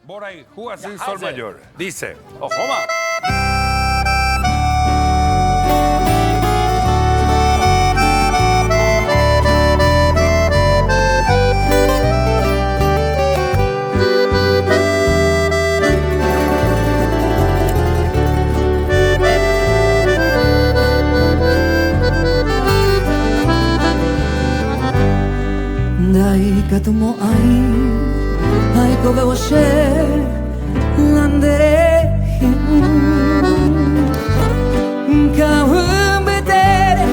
Mborayhu asy sol mayor. Dice. Ohóma. Ndaikatumo'ãi aikovévo che la nderehe'ỹ. Ka'aguy mbytére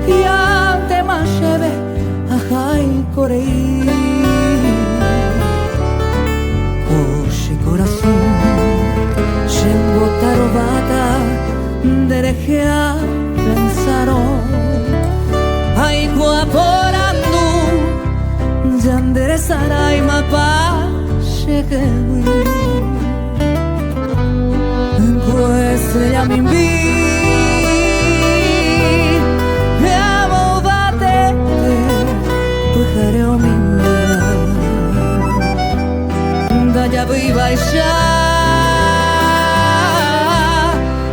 hi'ántema chéve ahaiko rei. Ko che korasõ chembotarováta nderehe apensárõ. Aikuaa porandu ñanderesaráimapa chehegui. Ko estrella mimbi amovatete pyhare omimbíva ndajavýivaicha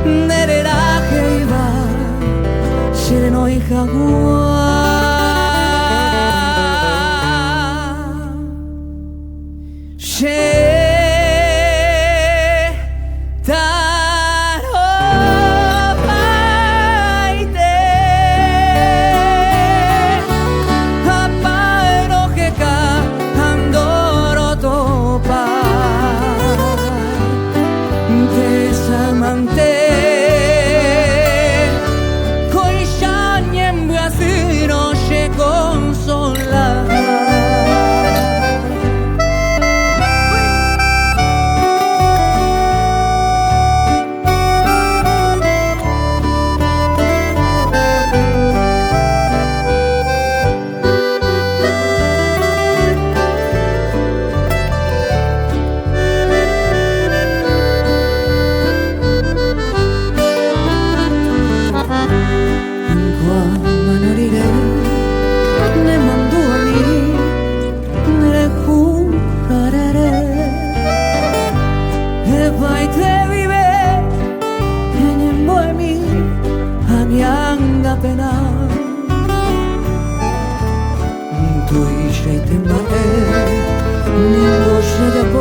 nde réra he'íva che renói hag̃ua. Che tarovaite ha mba'e roheka ha ndorotopa Tesamante kóicha ñembyasýrõ che consola. Amano rire nemandu'ami nderejukarere. Epaite guive eñembo'emi ani anga pena. Tuichaite mba'e ningo che japu.